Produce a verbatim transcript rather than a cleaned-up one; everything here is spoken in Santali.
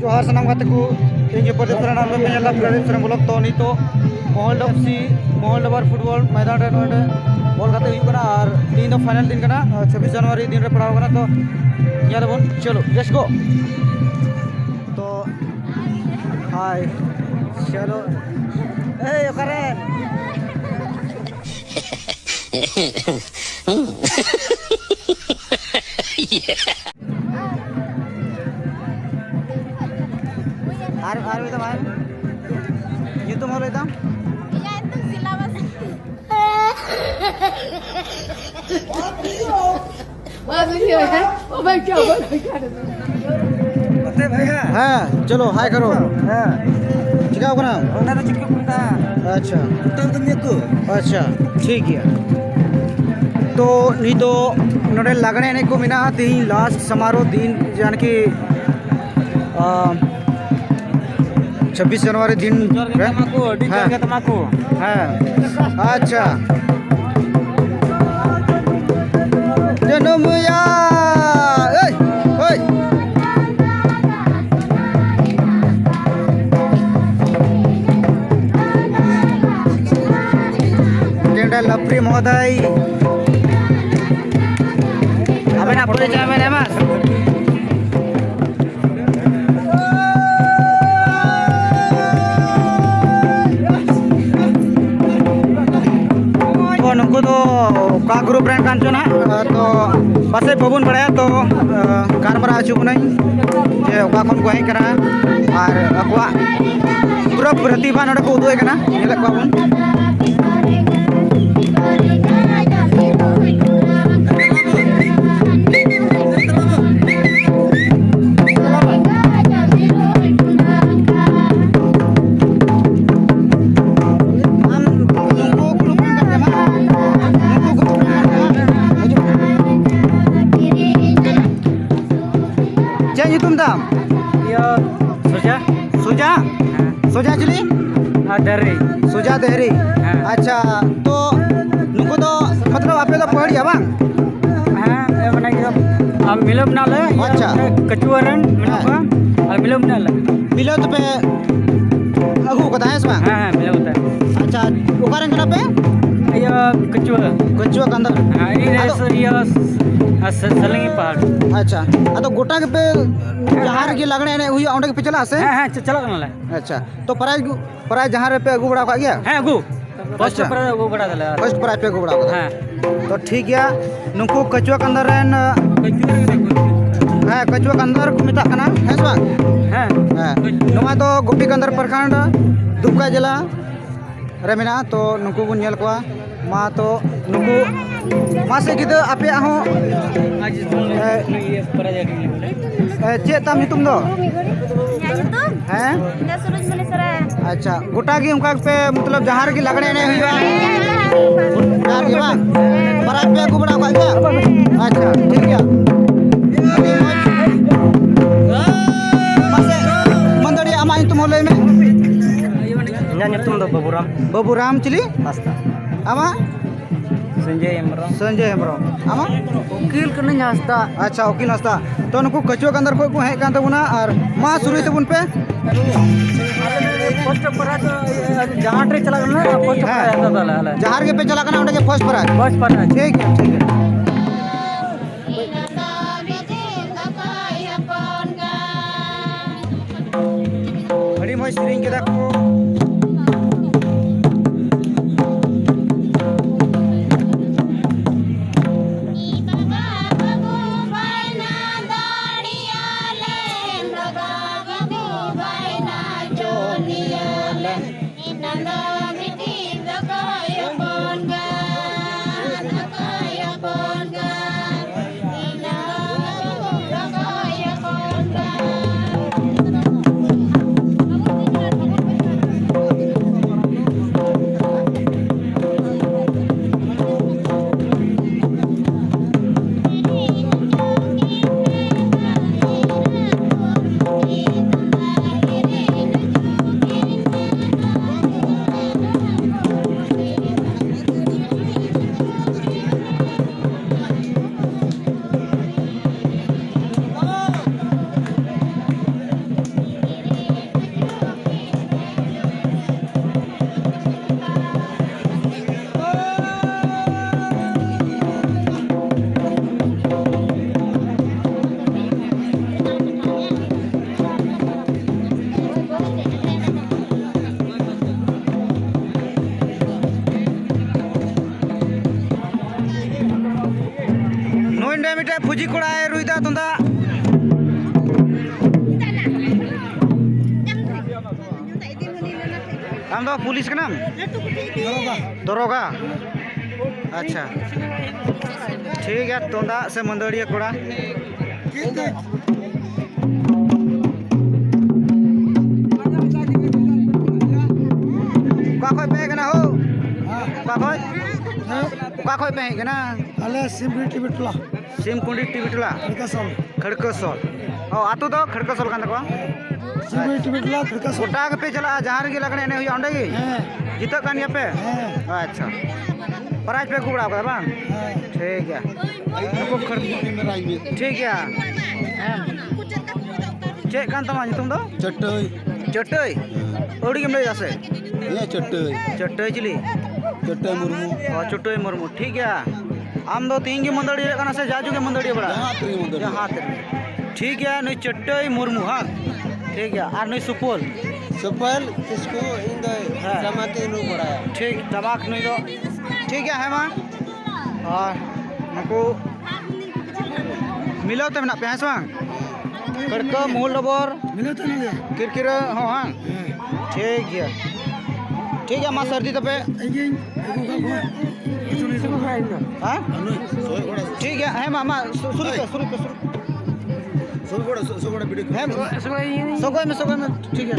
ᱡᱚᱦᱟᱨ ᱥᱟᱱᱟᱢ ᱜᱟᱛᱮ ᱠᱚ, ᱤᱧ ᱜᱮ ᱯᱨᱚᱫᱤᱯ ᱥᱚᱨᱮᱱ, ᱟᱨ ᱯᱮ ᱧᱮᱞ ᱮᱫᱟ ᱯᱨᱚᱫᱤᱯ ᱥᱚᱨᱮᱱ ᱵᱞᱚᱜ᱾ ᱛᱚ ᱱᱤᱛᱚᱜ ᱢᱚᱦᱚᱞᱰᱚᱵ ᱥᱤ, ᱢᱚᱦᱚᱞᱰᱚᱵᱟᱨ ᱯᱷᱩᱴᱵᱚᱞ ᱢᱚᱭᱫᱟᱱ ᱨᱮ ᱱᱚᱰᱮ ᱵᱚᱞ ᱜᱟᱛᱮ ᱦᱩᱭᱩᱜ ᱠᱟᱱᱟ, ᱟᱨ ᱛᱮᱦᱮᱧ ᱫᱚ ᱯᱷᱟᱭᱱᱟᱞ ᱫᱤᱱ ᱠᱟᱱᱟ, ᱪᱷᱟᱵᱵᱤᱥ ᱡᱟᱱᱩᱣᱟᱨᱤ ᱫᱤᱱ ᱨᱮ ᱯᱟᱲᱟᱣ ᱠᱟᱱᱟ᱾ ᱛᱚ ᱧᱮᱞ ᱟᱵᱚᱱ, ᱪᱚᱞᱚ, let's go᱾ ᱛᱚ ᱦᱟᱭ, ᱪᱚᱞᱚ, ᱮᱭ ᱚᱠᱟᱨᱮ? ᱟᱨ, ᱟᱨ ᱢᱤᱫ ᱫᱷᱟᱣ ᱵᱷᱟᱭ, ᱧᱩᱛᱩᱢ ᱦᱚᱸ ᱞᱟᱹᱭ ᱛᱟᱢ? ᱤᱧᱟᱹᱜ ᱧᱩᱛᱩᱢ ᱥᱤᱞᱟ ᱵᱟᱥᱠᱮ᱾ ᱵᱟᱥ ᱦᱩᱭᱩᱜᱼᱟ᱾ ᱦᱮᱸ, ᱪᱚᱞᱚ, ᱦᱟᱭ ᱠᱟᱨᱚ᱾ ᱦᱮᱸ᱾ ᱪᱤᱠᱟᱹᱣ ᱠᱟᱱᱟ? ᱚᱱᱟ ᱫᱚ ᱪᱮᱫ ᱠᱚ ᱢᱮᱛᱟᱜᱼᱟ? ᱟᱪᱪᱷᱟ᱾ ᱛᱟᱢ ᱛᱟᱢ ᱧᱮᱞ ᱠᱚ᱾ ᱟᱪᱪᱷᱟ, ᱴᱷᱤᱠ ᱜᱮᱭᱟ᱾ ᱛᱚ ᱱᱤᱛ ᱫᱚ ᱱᱚᱰᱮ ᱞᱟᱜᱽᱬᱮ ᱮᱱᱮᱡ ᱠᱚ ᱢᱮᱱᱟᱜᱼᱟ, ᱛᱮᱦᱮᱧ ᱞᱟᱥᱴ ᱥᱟᱢᱟᱨᱳ ᱫᱤᱱ, ᱡᱟᱦᱟᱸ ᱠᱤ, ᱟᱢ, ᱪᱷᱟᱵᱵᱤᱥ ᱡᱟᱱᱩᱣᱟᱨᱤ ᱫᱤᱱ ᱡᱳᱨ ᱜᱮ ᱨᱮ? ᱛᱟᱢᱟᱠᱩ, ᱟᱹᱰᱤ ᱡᱳᱨ ᱦᱮᱸ᱾ ᱜᱮ ᱛᱟᱢᱟᱠᱩ᱾ ᱦᱮᱸ, ᱟᱪᱪᱷᱟ᱾ ᱡᱟᱹᱱᱩᱢᱤᱭᱟ, ᱮᱭ, ᱮᱭ᱾ ᱡᱮᱱᱰᱟ ᱞᱟᱯᱨᱤ ᱢᱚᱦᱳᱫᱚᱭ, ᱟᱵᱮᱱᱟᱜ ᱯᱚᱨᱤᱪᱚᱭ ᱵᱮᱱ ᱮᱢᱟ? ᱛᱚ, ᱱᱩᱠᱩ ᱫᱚ ᱚᱠᱟ ᱜᱨᱩᱯ ᱨᱮᱱ ᱠᱟᱱ ᱪᱚ ᱱᱟᱦᱟᱜ? ᱛᱚ, ᱯᱟᱥᱮᱡ ᱵᱟᱵᱚᱱ ᱵᱟᱲᱟᱭᱟ, ᱛᱚ, ᱜᱟᱞᱢᱟᱨᱟᱣ ᱦᱚᱪᱚ ᱵᱚᱱᱟᱹᱧ ᱡᱮ ᱚᱠᱟ ᱠᱷᱚᱱ ᱠᱚ ᱦᱮᱡ ᱠᱟᱱᱟ ᱟᱨ ᱟᱠᱚᱣᱟᱜ ᱯᱩᱨᱟᱹ ᱯᱨᱚᱛᱤᱵᱷᱟ ᱱᱚᱰᱮ ᱠᱚ ᱩᱫᱩᱜ ᱮᱫ ᱠᱟᱱᱟ, ᱧᱮᱞᱮᱫ ᱠᱚᱣᱟ ᱵᱚᱱ᱾ ᱪᱮᱫ ᱧᱩᱛᱩᱢ ᱛᱟᱢ? ᱤᱭᱟᱹ, ᱥᱳᱡᱟ᱾ ᱥᱳᱡᱟ? ᱦᱮᱸ᱾ ᱥᱳᱡᱟ ᱪᱤᱞᱤ? ᱟᱨ ᱫᱟᱨᱮ᱾ ᱥᱳᱡᱟ ᱫᱮᱦᱨᱤ᱾ ᱦᱮᱸ᱾ ᱟᱪᱪᱷᱟ, ᱛᱚ ᱱᱩᱠᱩ ᱫᱚ ᱢᱚᱛᱞᱚᱵ ᱟᱯᱮ ᱫᱚ ᱯᱟᱹᱦᱟᱹᱲᱤᱭᱟ ᱵᱟᱝ? ᱦᱮᱸ, ᱢᱟᱱᱮ ᱤᱭᱟᱹ, ᱟᱢ ᱢᱤᱞᱟᱹᱣ ᱢᱮᱱᱟᱜ ᱞᱮ, ᱤᱭᱟᱹ, ᱟᱪᱪᱷᱟ᱾ ᱠᱟᱹᱪᱩᱣᱟᱹ ᱨᱮᱱ ᱢᱮᱱᱟᱜ ᱦᱮᱸ᱾ ᱠᱚᱣᱟ᱾ ᱟᱨ ᱢᱤᱞᱟᱹᱣ ᱢᱮᱱᱟᱜ ᱞᱮ᱾ ᱢᱤᱞᱟᱹᱣ ᱛᱮᱯᱮ ᱟᱹᱜᱩ ᱠᱟᱫᱟ, ᱦᱮᱸ ᱥᱮ ᱵᱟᱝ? ᱦᱮᱸ, ᱦᱮᱸ, ᱢᱤᱞᱟᱹᱣ ᱠᱟᱛᱮ᱾ ᱟᱪᱪᱷᱟ, ᱚᱠᱟ ᱨᱮᱱ ᱠᱟᱱᱟ ᱯᱮ? ᱤᱭᱟᱹ, ᱠᱟᱹᱪᱩᱣᱟᱹ᱾ ᱠᱟᱹᱪᱩᱣᱟᱹ ᱠᱟᱱᱫᱚᱨ᱾ ᱦᱮᱸ, ᱤᱧ ᱟᱫᱚ ᱤᱭᱟᱹ, ᱥ-, ᱥ-, ᱥᱟᱞᱤᱝ ᱯᱟᱦᱟᱲ᱾ ᱟᱪᱪᱷᱟ, ᱟᱫᱚ ᱜᱚᱴᱟ ᱜᱮᱯᱮ, ᱡᱟᱦᱟᱸ ᱨᱮᱜᱮ ᱞᱟᱜᱽᱬᱮ ᱮᱱᱮᱡ ᱦᱩᱭᱩᱜᱼᱟ, ᱚᱸᱰᱮ ᱜᱮᱯᱮ ᱪᱟᱞᱟᱜᱼᱟ ᱥᱮ? ᱦᱮᱸ, ᱦᱮᱸ, ᱪᱟ-, ᱪᱟᱞᱟᱜ ᱠᱟᱱᱟᱞᱮ᱾ ᱟᱪᱪᱷᱟ, ᱛᱚ ᱯᱨᱟᱭᱤᱡᱽ ᱠᱚ, ᱯᱨᱟᱭᱤᱡᱽ ᱡᱟᱦᱟᱸ ᱨᱮᱯᱮ ᱟᱹᱜᱩ ᱵᱟᱲᱟ ᱟᱠᱟᱫ ᱜᱮᱭᱟ? ᱦᱮᱸ, ᱟᱹᱜᱩ᱾ ᱯᱷᱟᱥᱴ ᱟᱪᱪᱷᱟ᱾ ᱯᱨᱟᱭᱤᱡᱽ ᱟᱹᱜᱩ ᱵᱟᱲᱟ ᱠᱟᱫᱟᱞᱮ᱾ ᱯᱷᱟᱥᱴ ᱯᱨᱟᱭᱤᱡᱽ ᱯᱮ ᱟᱹᱜᱩ ᱵᱟᱲᱟ ᱠᱟᱫᱟ? ᱦᱮᱸ᱾ ᱛᱚ ᱴᱷᱤᱠ ᱜᱮᱭᱟ, ᱱᱩᱠᱩ ᱠᱟᱹᱪᱩᱣᱟᱹ ᱠᱟᱱᱫᱚᱨ ᱨᱮᱱ, ᱠᱟᱹᱪᱩᱣᱟᱹ ᱨᱮᱱ ᱠᱟᱹᱪᱩᱣᱟᱹ᱾ ᱦᱮᱸ, ᱠᱟᱹᱪᱩᱣᱟᱹ ᱠᱟᱱᱫᱚᱨ ᱠᱚ ᱢᱮᱛᱟᱜ ᱠᱟᱱᱟ, ᱦᱮᱸ ᱥᱮ ᱵᱟᱝ? ᱦᱮᱸ᱾ ᱦᱮᱸ᱾ ᱱᱚᱣᱟ ᱫᱚ ᱜᱳᱯᱤ ᱠᱟᱱᱫᱚᱨ ᱯᱨᱚᱠᱷᱚᱸᱰ, ᱫᱩᱢᱠᱟ ᱡᱮᱞᱟ ᱨᱮ ᱢᱮᱱᱟᱜᱼᱟ᱾ ᱛᱚ ᱱᱩᱠᱩ ᱵᱚᱱ ᱧᱮᱞ ᱠᱚᱣᱟ᱾ ᱢᱟ ᱛᱚ ᱱᱩᱠᱩ, ᱢᱟᱥᱮ ᱜᱤᱫᱟᱹ ᱟᱯᱮᱭᱟᱜ ᱦᱚᱸ, ᱮ, ᱮ, ᱪᱮᱫ ᱛᱟᱢ ᱧᱩᱛᱩᱢ ᱫᱚ? ᱤᱧᱟᱹᱜ ᱧᱩᱛᱩᱢ? ᱦᱮᱸ? ᱤᱧ ᱫᱚ ᱥᱩᱨᱩᱡᱽᱢᱩᱱᱤ ᱥᱚᱨᱮᱱ᱾ ᱟᱪᱪᱷᱟ, ᱜᱚᱴᱟ ᱜᱮ ᱚᱱᱠᱟ ᱜᱮᱯᱮ, ᱢᱚᱛᱞᱚᱵ, ᱡᱟᱦᱟᱸ ᱨᱮᱜᱮ ᱞᱟᱜᱽᱬᱮ ᱮᱱᱮᱡ ᱦᱩᱭᱩᱜᱼᱟ? ᱡᱟᱦᱟᱸ ᱨᱮᱜᱮ ᱵᱟᱝ? ᱯᱨᱟᱭᱤᱡᱽ ᱯᱮ ᱟᱹᱜᱩ ᱵᱟᱲᱟ ᱟᱠᱟᱫ ᱜᱮᱭᱟ? ᱟᱪᱪᱷᱟ, ᱴᱷᱤᱠ ᱜᱮᱭᱟ᱾ ᱢᱟᱥᱮ, ᱢᱟᱹᱫᱟᱹᱲᱤᱭᱟᱹ, ᱟᱢᱟᱜ ᱧᱩᱛᱩᱢ ᱦᱚᱸ ᱞᱟᱹᱭ ᱢᱮ᱾ ᱤᱧᱟᱹᱜ ᱧᱩᱛᱩᱢ ᱫᱚ ᱵᱟᱹᱵᱩᱨᱟᱢ᱾ ᱵᱟᱹᱵᱩᱨᱟᱢ ᱪᱤᱞᱤ? ᱦᱟᱸᱥᱫᱟ᱾ ᱟᱢᱟᱜ? ᱥᱚᱧᱡᱚᱭ ᱦᱮᱢᱵᱨᱚᱢ᱾ ᱥᱚᱧᱡᱚᱭ ᱦᱮᱢᱵᱨᱚᱢ᱾ ᱟᱢᱟᱜ? ᱩᱠᱤᱞ ᱠᱟᱹᱱᱟᱹᱧ ᱦᱟᱸᱥᱫᱟ᱾ ᱟᱪᱪᱷᱟ, ᱩᱠᱤᱞ ᱦᱟᱸᱥᱫᱟ᱾ ᱛᱚ, ᱱᱩᱠᱩ ᱠᱟᱹᱪᱩᱣᱟᱹ ᱠᱟᱱᱫᱟᱨ ᱠᱷᱚᱱ ᱠᱚ ᱦᱮᱡ ᱠᱟᱱ ᱛᱟᱵᱚᱱᱟ, ᱟᱨ ᱢᱟ ᱥᱩᱨᱩᱭ ᱛᱟᱵᱚᱱ ᱯᱮ᱾ ᱯᱷᱟᱥᱴ ᱯᱨᱟᱭᱤᱡᱽ ᱫᱚ, ᱡᱟᱦᱟᱸ ᱴᱷᱮᱱ ᱪᱟᱞᱟᱜ ᱠᱟᱱᱟ, ᱯᱷᱟᱥᱴ ᱦᱮᱸ᱾ ᱯᱨᱟᱭᱤᱡᱽ ᱫᱚ ᱛᱟᱦᱞᱮ ᱟᱞᱮ᱾ ᱡᱟᱦᱟᱸ ᱨᱮᱜᱮ ᱯᱮ ᱪᱟᱞᱟᱜ ᱠᱟᱱᱟ, ᱚᱸᱰᱮ ᱜᱮ ᱯᱷᱟᱥᱴ ᱯᱨᱟᱭᱤᱡᱽ᱾ First prize. ᱴᱷᱤᱠ ᱜᱮᱭᱟ, ᱴᱷᱤᱠ ᱜᱮᱭᱟ᱾ ᱟᱹᱰᱤ ᱢᱚᱡᱽ ᱥᱮᱨᱮᱧ ᱠᱮᱫᱟ ᱠᱚ᱾ ᱟᱢ ᱫᱚ ᱯᱩᱞᱤᱥ ᱠᱟᱱᱟᱢ? ᱫᱚᱨᱚᱜᱟ᱾ ᱫᱚᱨᱚᱜᱟ? ᱟᱪᱪᱷᱟ, ᱴᱷᱤᱠ ᱜᱮᱭᱟ᱾ ᱛᱩᱢᱫᱟᱜ ᱥᱮ ᱢᱟᱹᱫᱟᱹᱲᱤᱭᱟᱹ ᱠᱚᱲᱟ? ᱚᱠᱟ ᱠᱷᱚᱡ ᱯᱮ ᱦᱮᱡ ᱠᱟᱱᱟ ᱦᱳ? ᱚᱠᱟ ᱠᱷᱚᱡ? ᱚᱠᱟ ᱠᱷᱚᱡ ᱯᱮ ᱦᱮᱡ ᱠᱟᱱᱟ? ᱟᱞᱮ ᱥᱤᱢᱵᱤ ᱴᱤᱵᱤ ᱴᱚᱞᱟ᱾ ᱥᱤᱢᱠᱩᱸᱰᱤ ᱴᱤᱵᱤ ᱴᱚᱞᱟ? ᱠᱷᱟᱲᱠᱟᱥᱚᱞ᱾ ᱠᱷᱟᱲᱠᱟᱥᱚᱞ᱾ ᱚ, ᱟᱹᱛᱩ ᱫᱚ ᱠᱷᱟᱲᱠᱟᱥᱚᱞ ᱠᱟᱱ ᱛᱟᱠᱚᱣᱟ? ᱥᱤᱢᱵᱤ ᱴᱤᱵᱤ ᱴᱚᱞᱟ, ᱠᱷᱟᱲᱠᱟᱥᱚᱞ᱾ ᱜᱚᱴᱟ ᱜᱮᱯᱮ ᱪᱟᱞᱟᱜᱼᱟ, ᱡᱟᱦᱟᱸ ᱨᱮᱜᱮ ᱞᱟᱜᱽᱬᱮ ᱮᱱᱮᱡ ᱦᱩᱭᱩᱜᱼᱟ, ᱚᱸᱰᱮ ᱜᱮ? ᱦᱮᱸ᱾ ᱡᱤᱛᱟᱹᱜ ᱠᱟᱱ ᱜᱮᱭᱟ ᱯᱮ? ᱦᱮᱸ᱾ ᱟᱪᱪᱷᱟ, ᱯᱨᱟᱭᱤᱡᱽ ᱯᱮ ᱟᱹᱜᱩ ᱵᱟᱲᱟ ᱠᱟᱫᱟ ᱵᱟᱝ? ᱦᱮᱸ᱾ ᱴᱷᱤᱠ ᱜᱮᱭᱟ᱾ ᱱᱩᱠᱩ ᱠᱷᱟᱲ-, ᱴᱷᱤᱠ ᱜᱮᱭᱟ᱾ ᱦᱮᱸ᱾ ᱪᱮᱫ ᱠᱟᱱ ᱛᱟᱢᱟ ᱧᱩᱛᱩᱢ ᱫᱚ? ᱪᱟᱹᱴᱟᱹᱭ᱾ ᱪᱟᱹᱴᱟᱹᱭ? ᱦᱮᱸ᱾ ᱟᱹᱣᱲᱤ ᱜᱮᱢ ᱞᱟᱹᱭ ᱫᱟ ᱥᱮ? ᱦᱮᱸ, ᱪᱟᱹᱴᱟᱹᱭ᱾ ᱪᱟᱹᱴᱟᱹᱭ ᱪᱤᱞᱤ? ᱪᱟᱹᱴᱟᱹᱭ ᱢᱩᱨᱢᱩ᱾ ᱚ, ᱪᱟᱹᱴᱟᱹᱭ ᱢᱩᱨᱢᱩ, ᱴᱷᱤᱠ ᱜᱮᱭᱟ᱾ ᱟᱢ ᱫᱚ ᱛᱤᱦᱤᱧ ᱜᱮ ᱢᱟᱹᱫᱟᱹᱲᱤᱭᱟᱹ ᱠᱟᱱᱟ ᱥᱮ ᱡᱟ ᱡᱩᱜᱮ ᱢᱟᱹᱫᱟᱹᱲᱤᱭᱟᱹ ᱵᱟᱲᱟ? ᱡᱟᱦᱟᱸ ᱛᱤᱨᱮᱜᱮ ᱢᱟᱹᱫᱟᱹᱲᱤᱭᱟᱹ᱾ ᱡᱟᱦᱟᱸ ᱛᱤᱨᱮᱜᱮ᱾ ᱴᱷᱤᱠ ᱜᱮᱭᱟ, ᱱᱩᱭ ᱪᱟᱹᱴᱟᱹᱭ ᱢᱩᱨᱢᱩ, ᱦᱟᱝ? ᱴᱷᱤᱠ ᱜᱮᱭᱟ, ᱟᱨ ᱱᱩᱭ ᱥᱩᱯᱚᱞ? ᱥᱩᱯᱚᱞ ᱠᱤᱥᱠᱩ, ᱤᱧ ᱫᱚ ᱦᱮᱸ᱾ ᱴᱟᱢᱟᱠ ᱤᱧ ᱨᱩ ᱵᱟᱲᱟᱭᱟ᱾ ᱴᱷᱤᱠ, ᱴᱟᱢᱟᱠ ᱱᱩᱭ ᱫᱚ᱾ ᱴᱷᱤᱠ ᱜᱮᱭᱟ, ᱦᱮᱸ ᱢᱟ᱾ ᱟᱨ ᱱᱩᱠᱩ ᱢᱤᱞᱟᱹᱣ ᱛᱮ ᱢᱮᱱᱟᱜ ᱯᱮᱭᱟ, ᱦᱮᱸ ᱥᱮ ᱵᱟᱝ? ᱠᱷᱟᱹᱲᱠᱟᱹ, ᱢᱩᱦᱩᱞ ᱰᱚᱵᱚᱨ, ᱢᱤᱞᱟᱹᱣ ᱛᱮ ᱢᱮᱱᱟᱜ ᱞᱮᱭᱟ᱾ ᱠᱤᱨᱠᱤᱨᱟᱹ ᱦᱚᱸ, ᱦᱟᱝ? ᱦᱮᱸ᱾ ᱴᱷᱤᱠ ᱜᱮᱭᱟ, ᱴᱷᱤᱠ ᱜᱮᱭᱟ, ᱢᱟ ᱥᱟᱹᱨᱫᱤ ᱛᱟᱯᱮ᱾ ᱤᱧ ᱜᱤᱧ ᱟᱹᱜᱩ ᱠᱟᱜ ᱠᱚᱣᱟ᱾ ᱦᱮᱸ? ᱴᱷᱤᱠ ᱜᱮᱭᱟ, ᱦᱮᱸ ᱢᱟ, ᱢᱟ, ᱥᱩ-, ᱥᱩᱨᱩ ᱯᱮ, ᱥᱩᱨᱩ ᱯᱮ, ᱥᱩᱨᱩ ᱯᱮ᱾ ᱦᱮᱸ, ᱥᱚᱜᱚᱭ ᱢᱮ, ᱥᱚᱜᱚᱭ ᱢᱮ, ᱴᱷᱤᱠ ᱜᱮᱭᱟ᱾